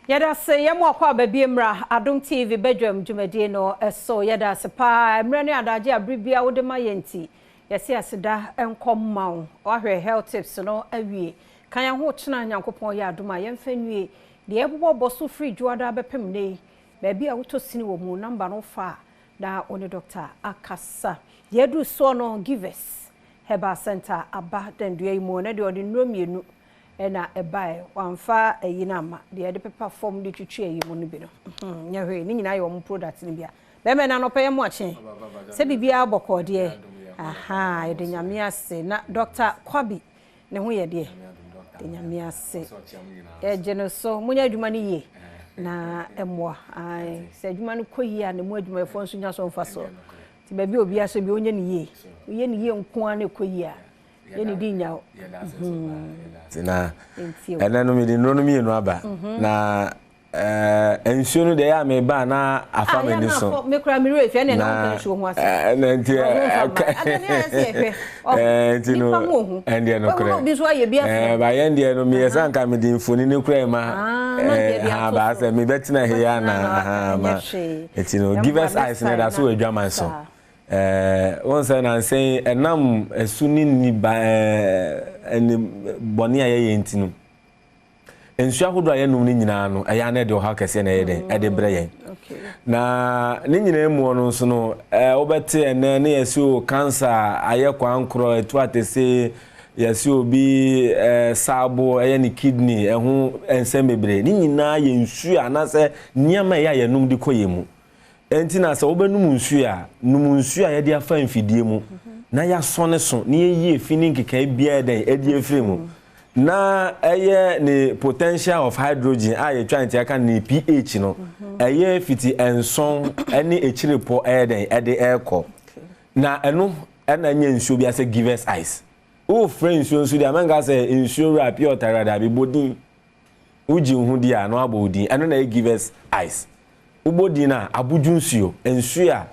Yɛda ase yɛ mo akɔ aba bie mmra Adom TV badwam dwumadie no so. Yɛda ase paa mmerɛ ne adagye a bere biara wode ma yɛn nti. Yɛse aseda nkɔ mma wo. Woahwɛ health tips no awie. Ka yɛn ho kyena Nyankopɔn yɛ adom a yɛmfa nwie deɛ yɛbobɔ bɔ so firi Dwoada bɛpem nnɛ yi. Baabi a wotɔ sini wɔ mu number no wofa a na wo ne doctor akasa. Deɛ aduru soɔ no Givers Herbal Center aba dandua yi mu. Ɛnɛ deɛ ɔde nnuro mmienu na ɛbaeɛ. Wamfa ayi no amma. Deɛ yɛde pepa fam de twitwi ayi mu no bi no. Nyɛ hwee. Ne nyinaa yɛ wɔn product no bi a. Bɛrima ɛnɛ anɔpa yi mo akye. Sɛ biribiara bɔkɔɔ deɛ. Ahaa yɛda Nyame ase. Na Doctor Kwabi ne ho yɛ deɛ. Yɛda Nyame ase. Yɛgye no so. Monyɛ adwuma no yie na ɛmmoa. Ae. Sɛ adwuma no kɔ yie a na mu adwumayɛfoɔ nso nya so mfasoɔ. Nti baabi a obiara hyɛ biara ɔnyɛ no yie. Woyɛ no yie nko ara na ɛkɔ yie a, yɛ ne di nya wo. Na ɛnɛ no mede nnuro no mmienu aba. Na nsuo no deɛ ɛyɛ a meba a na afa m'ani so. Me kura me werɛ fi ɛna na wonka nsuo ho asɛm. Ɛna nti nti no ɛndeɛ no korɛ. Ba yɛn deɛ no meyɛ sɛ anka mede mfoni no kura ma ha ba sɛ mebɛtena ha yi ana ha ma nti no give us eyes na ɛda so wɔ adwaman so. Wɔn sɛ nansa yi ɛnam ɛsu ne niba ɛne bɔne a yɛyɛ nti no. Nsuo ahodoɔ a yɛnom no nyinaa no, ɛyɛ a na ɛde ɔhaw kɛseɛ na ɛyɛ dɛn ɛde brɛ yɛn. Na ne nyinaa mu no nso no, wobɛte ɛnɛ ne yɛsi o cancer ayɛ kwankorɔ, ɛtu atese, yɛsi obi saabo, ɛyɛ ne kidney, ɛho nsɛm bebree. Ne nyinaa yɛ nsuo anaasɛ nneɛma ɛyɛ a yɛnom de kɔ yɛn mu. Enti na sɛ wobɛnom nsuo a, nom nsuo a yɛde afa mfidie mu na yɛasɔne so na yɛyi efi ne nkekae biara dɛn adi afiri mu. Na ɛyɛ ne potential of hydrogen a yɛtwa nti aka ne pH no, ɛyɛ fiti nson ne akyirepɔ ɛyɛ dɛn ɛde ɛrekɔ. Na ɛno ɛna nyɛ nsuo bi asɛ Givers Ice. Wofrɛ nsuo nso deɛ mɛnka sɛ nsuo wura pure water wura daabi, bɔ din. Wogye wo ho di a na wabɔ wo din. Ɛno na ɛyɛ Givers Ice. Wobɔ din a, abodwo nsuo, nsuo a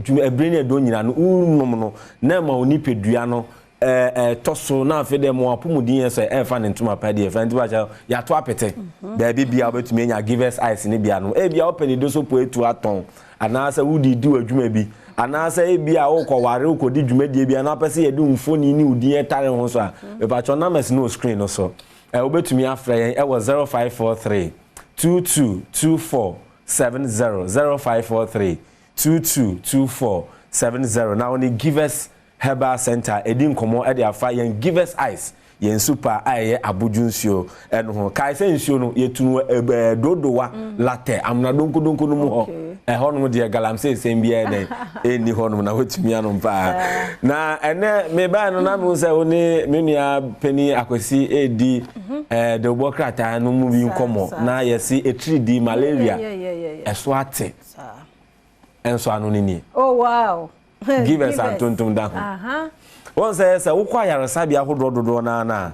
dwuma ɛberɛ ne ɛdɔn nyinaa no wonom no na ɛma wo nipadua no ɛtɔ so na afei deɛ ma w'apɔmuden yɛ sɛ ɛrefa ne ntoma pa deɛ ɛfa nti wakyɛ yɛato apete baabi bia wobɛtumi anya Givers Ice ne bia nom ebia wopɛ ne do so po etu atɔn anaasɛ wode di w'adwuma bi anaasɛ ebia wokɔware wokɔdi dwumadie bi anaa wopɛ sɛ yɛde wo mfoni ne wo din ɛtare ho so a mepakyɛw numbers no wɔ screen no so wobɛtumi afrɛ yɛn ɛwɔ 0543 22 24 70 0543 22 24 70 na wo ne Givers Herbal Centre adi nkɔmmɔ de afa yɛn Givers Ice, yɛn nsu pa a ɛyɛ abodwo nsuo no ho. Kae sɛ nsuo no, yɛtu no wɔ Dodowa, Latɛ, Amena Donkodonko no mu hɔ. Ɛhɔnom deɛ galamsey sɛm biara dɛn ɛnni hɔnom na woatumi anom paa. Na ɛnɛ mebaeɛ no na mehu sɛ wo ne me nua panin Akwasi redi dawubɔ krataa no mu bi nkɔmmɔ na yɛse atiridii, malaria, ɛso ate. Ɛnso ano no nie. Oh wow! Give us antontom da ho. Wɔn sɛ sɛ wokɔ ayaresabea ahodoɔ dodoɔ no ara no a,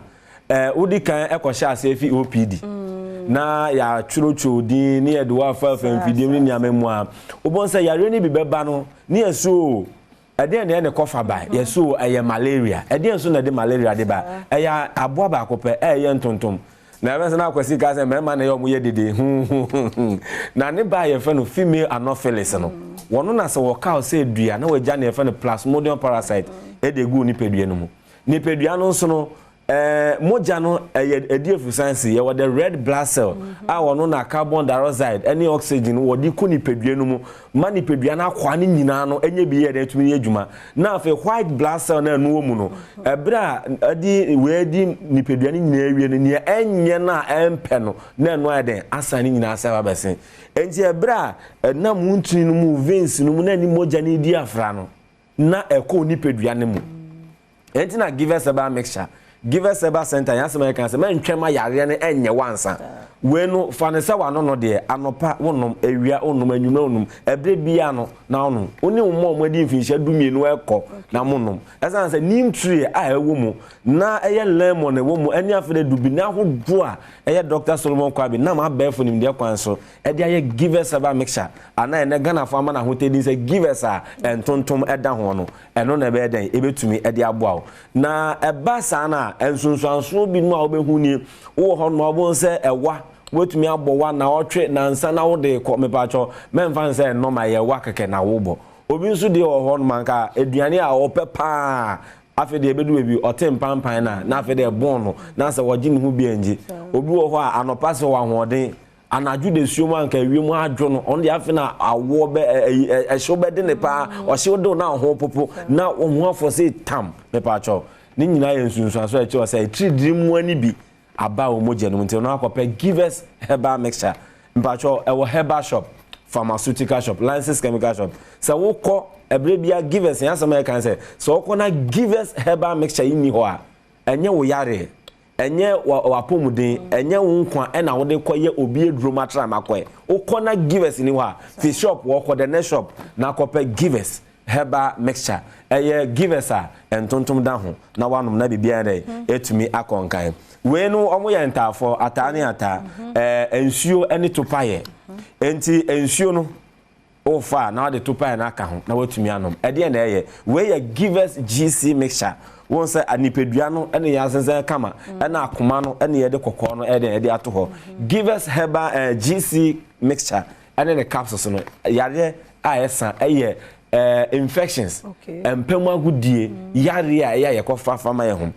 eh, wodi kan kɔhyɛ aseɛ fi OPD mm. na yɛatwerɛtwerɛ din ne yɛde wo afa afa mfidie ne nneɛma mu a, wobɛhu sɛ yareɛ no bi bɛba no ne yɛsɛ o ɛdeɛn na ɛne kɔfa ba mm. yɛsɛ o ɛyɛ malaria ɛdeɛn nso na ɛde malaria de ba ɛyɛ aboa baako pɛ ɛyɛ ntontom Na ɛbɛn sɛ na Akwasi kaa sɛ mmarima na ɛyɛ wɔn yɛ dede huhuhuhu. Na ne ba a yɛfrɛ no female anopheles no, wɔno na sɛ wɔka wo sɛ dua na wɔagya nea yɛfrɛ no plasmodium parasite de agu wo nipadua no mu. Nipadua no nso no, ɛɛ mogya no ɛyɛ ɛdi afurusan si. Yɛwɔ the red blood cell a wɔno na carbon dioxide ne oxygen wɔde kɔ nipadua no mu ma nipadua no akwaa no nyinaa no nya bi yɛ dɛn tumi yɛ adwuma. Na afei white blood cell no a ɛno wɔ mu no, ɛberɛ a ɛde wei adi nipadua no nyinaa awie no, nea ɛnyɛ no a ɛmpɛ no, na ɛno ayɛ dɛn asan ne nyinaa sɛ abɛsen. Enti ɛberɛ a ɛnam wo ntini no mu, veins no mu, na ɛne mogya no redi afra no, na ɛkɔ wo nipadua no mu. Enti na Givers Herbal Mixture, Givers Herbal Center, yɛn asɛm a yɛka sɛ mɛntwɛn ma yareɛ no ɛnyɛ wo ansa. Wei no, fa no sɛ w'ano no deɛ, anɔpa wonom, awia wonom, anwummerɛ wonom, ɛberɛ biara no na wonom. Wo ne wo mma a wɔadi mfinhyia dumienu rekɔ na monom. Ɛsiane sɛ neem tree a ɛwɔ mu na ɛyɛ lemon ɛwɔ mu ɛne afei de dubini ahodoɔ a ɛyɛ Dɔkta Solomon Kwabi nam abɛɛfo nimdeɛ kwan so ɛde ayɛ Givers Herbal Mixture anaa ɛnɛ Ghanafoɔ ama no ahotɛ din sɛ Givers a ntontom ɛda ho no, ɛno na ɛbɛyɛ dɛn? Ɛbɛtumi de aboa wo. Na ɛba saa no a, nsunsuansoɔ binom a wobɛhu nie, wowɔ hɔ nom a wobɛhu sɛ ɛwa, wobɛtumi abɔ wa naɔtwe, nansa na wode rekɔ, mepakyɛw, mɛmfa no sɛ ɛnɔma, ɛyɛ wa kɛkɛ na wobɔ. Obi nso deɛ wɔ hɔ nom anka aduane a ɔpɛ paa, afei deɛ ɛbɛdu baabi ɔte mpampan no a, na afei deɛ ɛbɔn no, na sɛ wɔgye ne ho bi angye. Obi wɔ hɔ a anɔpa sɛ ɔwɔ ahoɔden, Anadwo dasuo mu anka ewiem adwo no, ɔno deɛ afei na awoɔ bɛ ɛyi ɛhyew bɛde ne paa, ɔhyew de wo na ɔho popo na wɔn ho afɔ sɛ tam mepaakyɛw. Ne nyinaa yɛ nsunsuanso a ɛkyerɛ sɛ atiridii mmoa no bi aba wɔn mogya no mu nti ɔno akɔpɛ Givers Herbal Mixture. Mpaakyɛw ɛwɔ herbal shop, pharmaceutical shop, licensed chemical shop. Sɛ wokɔ ɛberɛ biara Givers yɛn asɛm a yɛka ne sɛ sɛ wokɔ na Givers Herbal Mixture yi nni hɔ a ɛnyɛ wo yareɛ. Ɛnyɛ w'apɔmuden, ɛnyɛ wo nkwa na wode kɔyɛ obi aduro ma tra ma kɔɛ. Wokɔ na Givers ni hɔ a, fi shop hɔ kɔ the next shop na kɔpɛ Givers herbal mixture. Ɛyɛ Givers a ntontom da ho na woanom na biribiara ayɛ dɛn? Atumi akɔ nkan. Wei no wɔyɛ ntaafoɔ, ataa ne ataa, ɛɛ nsuo ne topayɛ. Enti nsuo no. Wofa a, na wode topae no aka ho na woatumi anom. Ɛdeɛn na ɛyɛ? Wei yɛ Givers GC mixture. Wohu sɛ nipadua no ne yɛn asensɛn kama, ɛna akoma no ne yɛde kɔkɔɔ no ɛdeɛn ɛde ato hɔ. Givers Herbal eh, GC mixture ɛne ne capsules no, yareɛ a ɛsa ɛyɛ eh, infections, mpa mu agodie, yareɛ a ɛyɛ a yɛkɔfa fa ma yɛn ho.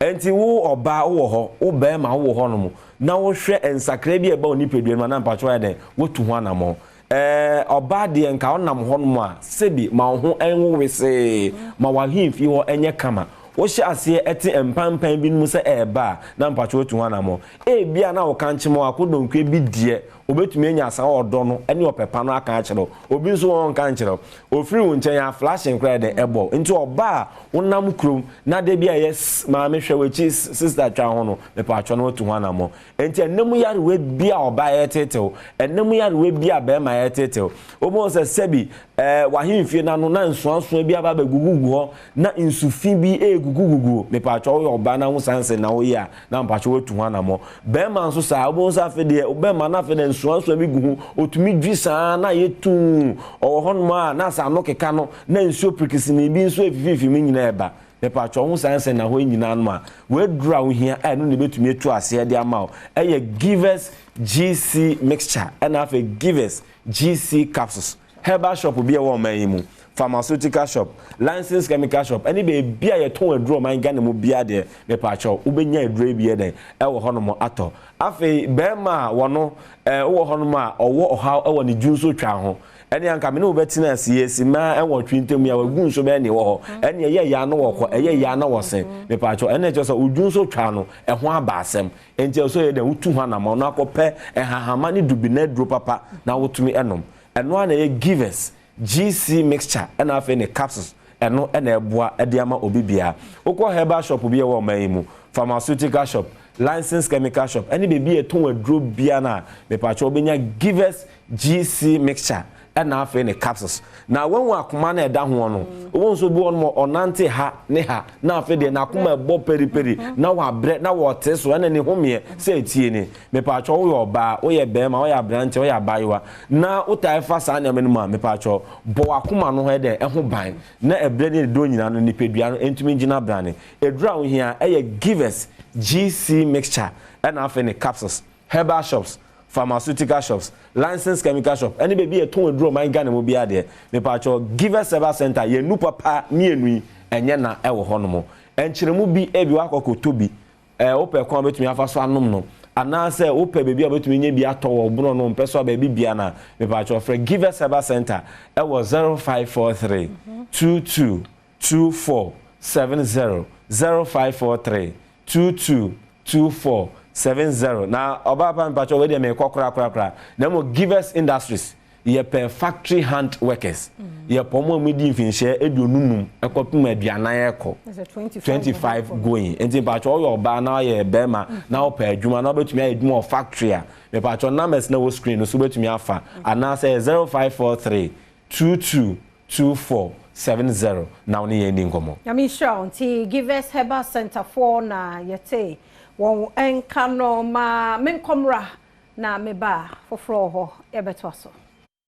Enti wo ɔbaa wowɔ hɔ, wo barima wowɔ hɔnom, na wohwɛ nsakrae bi a ɛba wo nipadua no mu a, na mpakyɛw ayɛ dɛn? Woatu ho anammɔn. Ɛɛ, ɔbaa deɛ nka wonam hɔnom a, sɛbi ma wo ho nwo wesee, ma w'ahemfie hɔ nyɛ kama. Wohyɛ aseɛ te mpampan binom sɛ ɛreba a, na mpakyɛw woatu ho anammɔn. Ebia na wo kankyema, w'akodonkue bi deɛ, obetumi anya saa ɔdɔ no ne ɔpɛ pa no aka akyerɛ wo. Obi nso ɔnka nkyerɛ wo. Ofiri wo nkyɛn a, flashing koraa yɛ dɛn? Ɛbɔ wo. Nti ɔba a, wonam kurom na da bi a ɛyɛ sss, maame hwɛ w'akyi, sss, sister twa ho no, mepatwɔ na watu ho anammɔn. Nti ɛnna mu yarewa bi a ɔbaa ɛretetew, ɛnna mu yarewa bi a barima ɛretetew. Wobɛhu sɛ sɛbi ɛɛ w'ahemfie no ano na nsoansoa bi aba abɛgugugu hɔ, na nsu fi bi regugugugu. Mepatwɔ woyɛ ɔbaa na wo saa nsɛm na woyɛ a, na mpakyɛ watu ho anammɔn. Bɛrima nso saa, wobɛhu sɛ afei deɛ bɛrima no afei deɛ nsuansuan bi gu ho, ɔtumi dwi saa na ayɛ tuu. Ɔwɔ hɔnom a na sɛ ano keka no, na nsuo pirikisini bi nso refififi mu nyinaa ɛba. Mepakyɛ wohu saa nsɛnnahɔ yi nyinaa nom a, w'aduru a wohia a ɛno na ɛbɛtumi atu aseɛ de ama wo ɛyɛ Givers GC Mixture ɛna afei Givers GC Capsules. Herbal shop bi a ɛwɔ ɔman yi mu, pharmaceutical shop, licensed chemical shop ɛne baabi a yɛtɔn aduro ɔman Ghana mu biara deɛ mepaakyɛw wobɛnya aduro yi bi yɛ dɛn ɛwɔ hɔnom atɔ. Afei barima a wɔno ɛɛ wowɔ hɔnom a ɔwɔ ɔhaw ɛwɔ ne dwunso twa ho ɛne anka me ne wo bɛtena ase yɛ si mmaa ɛnwɔtwe ntam yi a wagu nso bɛyɛ ne wɔ hɔ ɛne ɛyɛ yaa no wɔkɔ ɛyɛ yaa na wɔsen mepaakyɛw ɛne ɛkyerɛ sɛ wo dwunso twa no ɛho aba asɛm enti ɛsɛ yɛ dɛn wotu ho anamɔn na akɔpɛ nhahama ne dubina aduro papa na wotumi ɛnom. Ɛno ara na ɛyɛ Givers GC mixture ɛna afei ne capsules ɛno na ɛboa de ama obi biara. Wokɔ herbal shop bi a ɛwɔ ɔman yi mu, pharmaceutical shop, licensed chemical shop ɛne baabi a yɛtɔn aduro biara no a, mepakyɛw wobɛnya Givers GC mixture ɛna afei ne capsules. Na wahu akoma no a ɛda hoɔ no, wobɛhu sɛ obi wɔ hɔ nom a ɔnante ha ne ha na afei deɛ n'akoma ɛbɔ periperi na wabrɛ na wɔte so ɛna ne homeɛ sɛ ɛtie ni. Mepaakyɛw woyɛ ɔbaa, woyɛ bɛɛma, woyɛ abranteɛ, woyɛ abaayewa na wotae fa saa nneɛma no mu a, mepaakyɛw bɔ w'akoma no ho ɛdɛn, ɛho ban na ɛbrɛ ne ɛdɔ nyinaa no nipadua no ɛntumi ngyina brane. Aduru a wohia ɛyɛ Givers GC mixture ɛna afei ne capsules. Herbal shops, pharmaceutical shops, licensed chemical shop ɛne baabi a yɛtɔn aduru ɔman Ghana mu biara deɛ, mepaakyɛw Givers Herbal Center yɛn nu papa mmienu yi ɛnyɛ na ɛwɔ hɔnom. Nkyerɛmu bi ebi wakɔ kɔtɔ bi Ɛɛ, wopɛ kwan a wobɛtumi afa so anom no, anaasɛ wopɛ baabi a wobɛtumi anya bi atɔ wɔ wo borɔno no mpɛ so a baabi biara no a, mepaakyɛw frɛ Givers Herbal Centre wɔ 0543 22 24 70, 0543 22 24 70. Na ɔbaa pa mepaakyɛw wei deɛ merekɔ korakorakora, na mmom Givers Industries Yɛpɛ factory hand workers. Yɛpɛ wɔn a wɔadi mfinhyia 25 kɔpem 40 kɔ, 25 going. Nti mpakyɛ woyɛ ɔbaa na woyɛ bɛrima na wopɛ adwuma na wobɛtumi ayɛ adwuma wɔ factory a, mepakyɛ numbers na ɛwɔ screen no so wobɛtumi afa anaasɛ 0543 22 24 70 na wo ne yɛn nni nkɔmmɔ. Nyame nhyira wo. Nti Givers Herbal Centre foɔ na yɛte wɔn nka no. Ma menkɔ mmra na meba a, foforɔ wɔ hɔ yɛbɛtoa so.